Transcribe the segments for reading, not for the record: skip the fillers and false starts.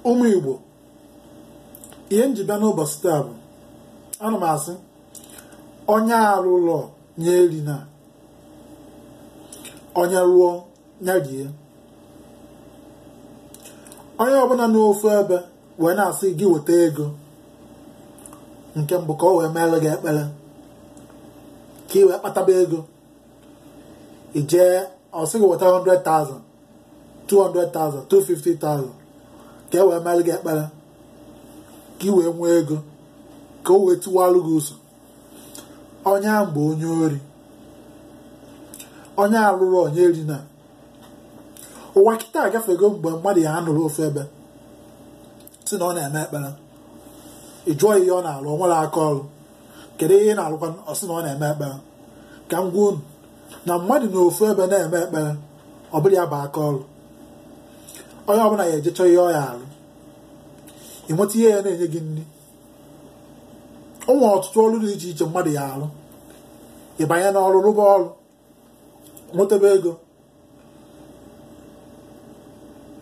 Ụmụ Igbo, ihe m ji bịa n'ụbọchị taa bụ ana m asị onye alụlọ nye erina, onye lụọ ya rie. Onye ọbụla n'ofu ebe wee na-asị gị weta ego nke mbụ ka o wee meere gị ekpere ka ị wee kpataba ego, i jee ọ sị gị weta 100,000, 200,000, 250,000 ka e wee meere gị ekpere ka ị wee nwee ego ka o wee tiwalụ gị ụzọ. Onye ahụ bụ onye ori, onye alụrụ onye erina. Ụwa kịta agafego mgbe mmadụ ya anụrụ ofu ebe si na ọ na-eme ekpere, ị jụọ ihe ọ na-alụ, ọ nwere aka ọrụ, kedu ihe ị na-alụkwa, ọ sị na ọ na-eme ekpere. Ka m gwa unu na mmadụ na ofu ebe na-eme ekpere ọ bụrụ ya bụ aka ọrụ. Onye ọbụla ya ejechọ ihe ọ ya alụ, ị nweta ihe ya na-enye gị nri. O nwere ọtụtụ ọrụ dị iche iche mmadụ ya alụ. Ị banye n'ọrụ, rụba ọrụ, nwetebe ego.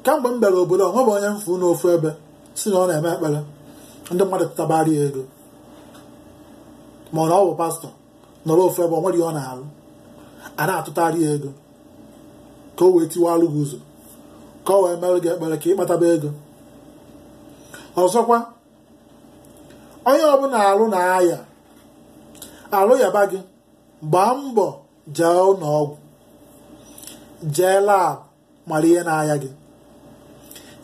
Kamgbe m bịara obodo ọ nwebe onye mfu n'ofu ebe si na ọ na-eme ekpere, ndị mmadụ tụtabara ya ego, ma ọ na ọ bụ pastọ nọrọ ofu ebe ọ nwere ihe ọ na-alụ, a na-atụtarị ya ego ka o wee tiwalụ gị ụzọ, ka o wee mere gị ekpere ka ị kpataba ego. Ọzọkwa, onye ọbụla alụ na-aya alụ yaba gị, gbaa mbọ jee ụlọ ọgwụ, jee lab mara ihe na-aya gị.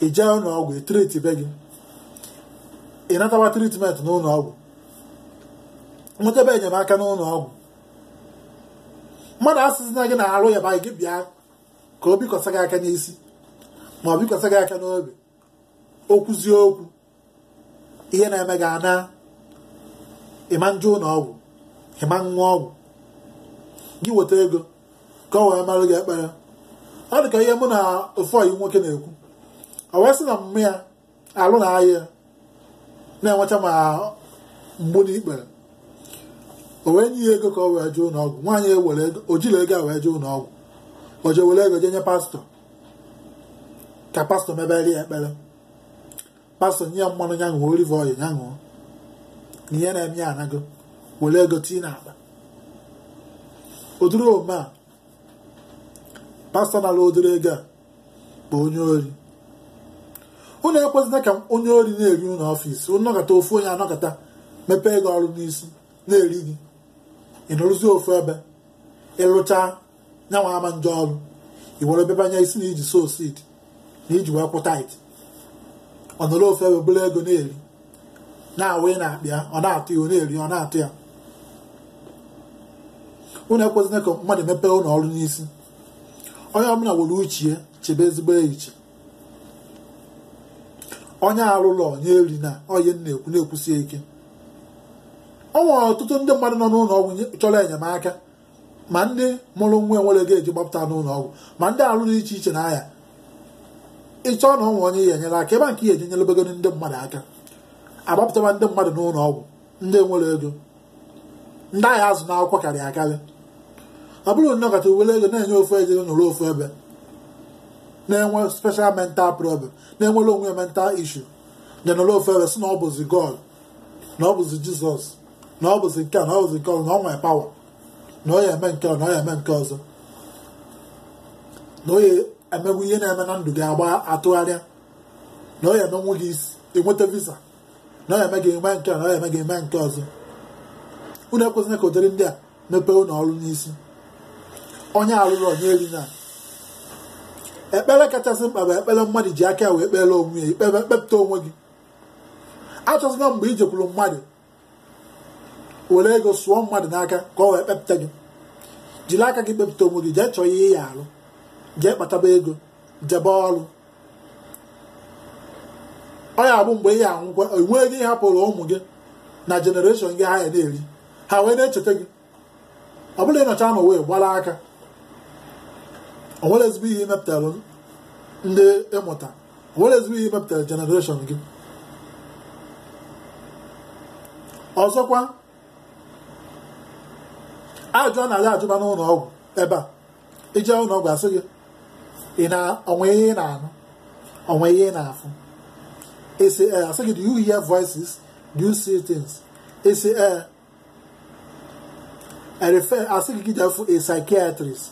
I jee ụlọ ọgwụ, etritibe gị, ị nataba tritment n'ụlọ ọgwụ, nwetebe enyemaka n'ụlọ ọgwụ. Mmadụ asịzina gị na alụ yaba gị bịa ka o bikwasị gị aka n'isi ma ọ bikwasị gị aka n'obi, o kwuzie okwu ihe na-eme gị ana ịma nje ụlọ ọgwụ, ịma nwa ọgwụ gị, weta ego ka o wee marụ gị ekpere. Ọ dị ka ihe mụ na ofu ọyị nwoke na-ekwu, o wee sị na mmụ ya alụ na ahịa na-enwecha ma mgbu n'ikpere, o wee nye ya ego ka o wee jee ụlọ ọgwụ. Nwaanyị ewere ego, o jiri ego a wee jee ụlọ ọgwụ, o jee were ego jee nye pastọ ka pastọ mebere ya ekpere. Pastọ nye ya mmanụ ya ṅụọ, olive oil ya ṅụọ, na ihe na-eme ya anago, were ego tii n'akpa. Ụdịrị omume a pastọ nara ụdịrị ego a bụ onye ori. Unu ekwesịla ka onye ori na-eri unu ọfịs, unu nọkọta ofu onye anọkọta mepee ego ọrụ n'isi na-eri gị, ị nọrụzie ofu ebe ịlụcha nyanwa ama njọ ọrụ, i were bebanye isi na iji sow seed na iji wee kwụ tait, ọ nọrọ ofu ebe bụrụ ego na-eri na-awụ ị na-akpịa, ọ na-atụ ya, ọ na-eri, ọ na-atụ ya. Unu ekwesịla ka mmadụ mepee ụlọ ọrụ n'isi. Onye ọbụla were uche chebe ezigbo echiche. Onye alụlọ onye eri na onye na-ekwu na-ekwusie ike. O nwere ọtụtụ ndị mmadụ nọ n'ụlọ ọgwụ chọrọ enyemaka, ma ndị mụrụ nwa enwere ego eji gbapụta n'ụlọ ọgwụ, ma ndị alụ dị iche iche na-aya. Ịchọọ na onwe onye ya enyere aka, ebe nke ya eji nyelebegoro ndị mmadụ aka, agbapụtaba ndị mmadụ n'ụlọ ọgwụ, ndị enwere ego, ndị ahịa azụ n'akwụkwọ karịa akarị. Ọ bụrụ nnọkọta were ego na-enye ofu ejere nọrọ ofu ebe na-enwe special mental problem, na-enwere onwe mental issue, dị nọrọ ofu ebe sị na ọ bụzi God, na ọ bụzi Jizọs, na ọ bụzi nke a, na ọ bụzi nke ọzọ, na ọ nwere pawa, na ọ ya eme nke ọ, na ọ ya eme nke ọzọ, na ọ ya emegbu ihe na-eme na ndụ gị agba atụgharịa, na ọ ya emenwu gị isi enweta visa, na ọ ya eme gị eme nke a, na ọ ya eme gị eme nke ọzọ. Unu ekwesịla ka ụdịrị ndị a mepee ụlọ ọrụ n'isi. Onye alụrụ onye erina. Ekpere kachasị mkpa bụ ekpere mmadụ ji aka wee kpere onwe ya, ikpebe kpepụta onwe gị. Achọzina mgbe i jekwuru mmadụ were ego sụọ mmadụ n'aka ka ọ wee kpepụta gị. Jiri aka gị kpepụta onwe gị, jee chọọ ihe ya alụ, jee kpataba ego, jebe ọrụ. Ọ ya bụ mgbe ihe anwụkwa, enwee ego ị hapụrụ ụmụ gị na jenereshọn gị ha ya na-eri, ha wee na-echeta gị. Ọ bụla ịnọcha n'ụwa gbara aka, o nwere ezigbo ihe imepụtara ndị ịmụta, o nwere ezigbo ihe imepụtara jenereshọn gị. Ọzọkwa, ajụ a na-adị ajụba n'ụlọ ọgwụ ebe a, ije ụlọ ọgwụ asị gị ị na onwe ihe ị na-anụ, onwe ihe ị na-afụ, Esi ee, asị gị, do you hear voices? Do you see things? Esi ee. I refer, asị gị gị jee a psychiatrist.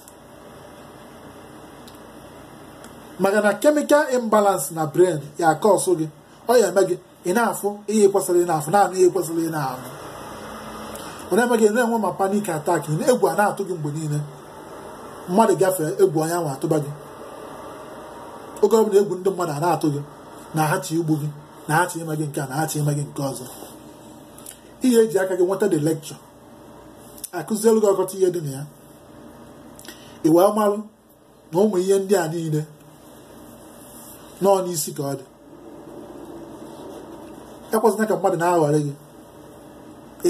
Maka na chemical imbalance na brain ya akọsụ gị, ọ ya eme gị ị na-afụ ihe kwesịrị ị na-afụ, naanị ihe kwesịrị ị na-anụ. Ọ na-eme gị na-enwe ma panic attack, egwu a na-atụ gị mgbe niile. Mmadụ gafee egwu onye ahụ atụba gị. Oge ọbụla egwu ndị mmadụ a na-atụ gị, na ha chi igbu gị, na ha chi ime gị nke a, na ha chi ime gị nke ọzọ. Ihe eji aka gị nweta the lecture, akụzielu gị ọkọta ihe dị na ya, ị wee marụ na ụmụ ihe ndị a niile nọọ n'isi ka ọ dị. Ekwesịna ka mmadụ na-aghọrị gị.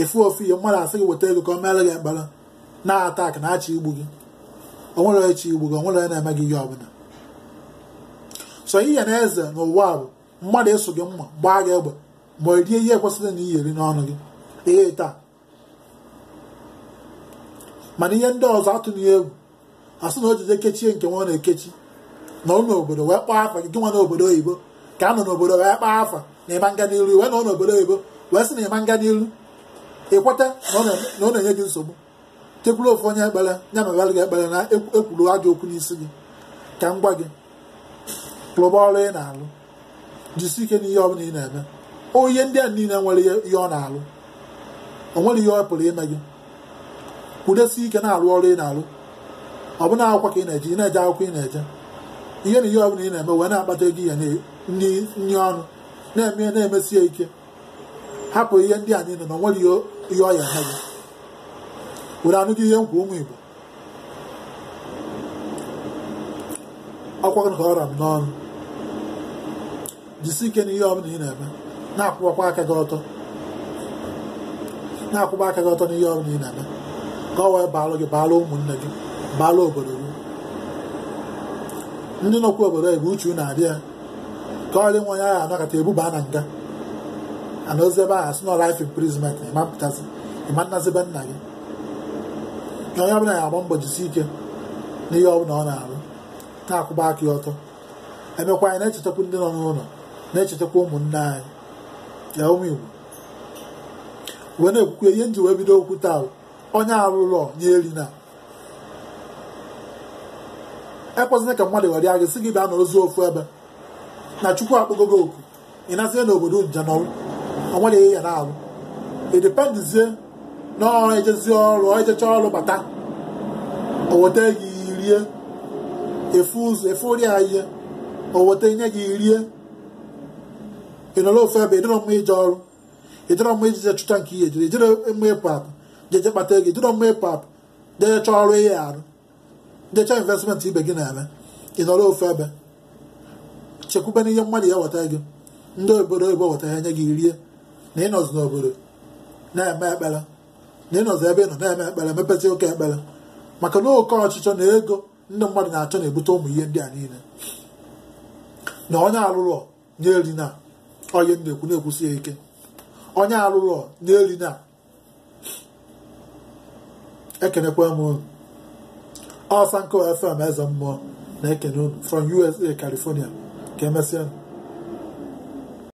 Efu ofu ihe mmadụ asị gị weta ego ka ọ meere gị ekpere, na-atak na-achị igbu gị. O nwere onye chi igbu gị, o nwere onye na-eme gị ihe ọbụla. So ihe na eze n'ụwa bụ mmadụ eso gị mma gbaa gị egbe ma ọ rie ihe kwesịrị na iyi eri n'ọnụ gị ee taa. Mana ihe ndị ọzọ atụghị egwu, asị na o jide kechie nke nwa na-ekechi na ụlọ obodo wee kpọọ afa gị, gị nwa n'obodo oyibo ka a nọ n'obodo wee kpọọ afa na ịma nga n'iru, wee nọ n'obodo oyibo wee sị na ịma nga n'iru, ịkweta na ọ na-enye gị nsogbu. Chekwuru ofu onye ekpere ya mewere gị ekpere na ekwuru ajọ okwu n'isi gị. Ka m gwa gị, rụba ọrụ ị na-alụ, jisi ike n'ihe ọbụla ị na-eme. Onye ndị a niile nwere ihe ọ na-alụ, o nwere ihe ọ pụrụ ime gị. Kwudosie ike na-arụ ọrụ ị na-alụ, ọ bụna akwụkwọ ka ị na-eje, ị na-eje akwụkwọ ị na-eje, ihe na ihe ọbụla ị na-eme wee na-akpata ego ihe nri ọnụ, na-eme na-emesie ike. Hapụ ihe ndị a niile na o nwere ihe ọ ya eme gị. Were anụ gị ihe nkwa ụmụ Igbo, ọkwa gị ka ọra m n'ọnụ. Jisi ike n'ihe ọbụla ị na-eme, na-akwụbakwa aka gị ọtọ, na-akwụba aka gị ọtọ n'ihe ọbụla ị na-eme, ka ọ wee baalụ gị, baalụ ụmụnne gị, baalụ obodo gị. Ndị nọkwa obodo ebe uche na-adị ya ka ọrị nwa ya anọkọta ebuba na nga ana ozi ebe ahụ asị na life imprisonment, ịma pụtasị, ịma nnazibe nna gị. Na onye ọbụla ya agba mbọ jisi ike n'ihe ọbụla ọ na-arụ, na-akwụba aka ya ọtọ. Emekwa anyị na-echetakwu ndị nọ n'ụlọ, na-echetakwa ụmụnne anyị ya ụmụ Igbo. Wee na-ekwukwe ihe nji wee bido okwu taa, onye arụlọ nye eri na ekwesịna ka mmadụ ghọrịa gị sị gị bịa nọrọzi ofu ebe na Chukwu akpọgo gị oku, ị nazie n'obodo njem o nwere ihe ya na-arụ. Ịdịpendizie na ọ ejezi ọrụ, ọ ejecha ọrụ bata, o weta gị rie, efu ụzọ efu ori ya ihe, o weta nye gị rie. Ị nọrọ ofu ebe, ịdịrọ mma ije ọrụ, ịdịrọ mma ije chụcha nke ihe jiri, ịdịrọ mma ịpụ apụ jeje kpata ego, ịdịrọ mma ịpụ apụ jeje chọọ ọrụ ihe arụ, jecha investment ibe gị na-eme. Ị nọrọ ofu ebe, chekwube n'ihe mmadụ ya weta gị, ndị obodo oyibo weta ya nye gị rie, na ịnọzi n'obodo na-eme ekpere, na ịnọzi ebe ị nọ na-eme ekpere, mepezi oke ekpere, maka na oke ọchịchọ na ego ndị mmadụ na-achọ na-ebute ụmụ ihe ndị a niile. Na onye alụlọ nye eri na onye na-ekwu na-ekwusi ya ike, onye alụlọ nye eri na. Ekenekwa m unu. Ọsanko FM eze mmụọ na-ekene unu from USA, California. Ka emesịa.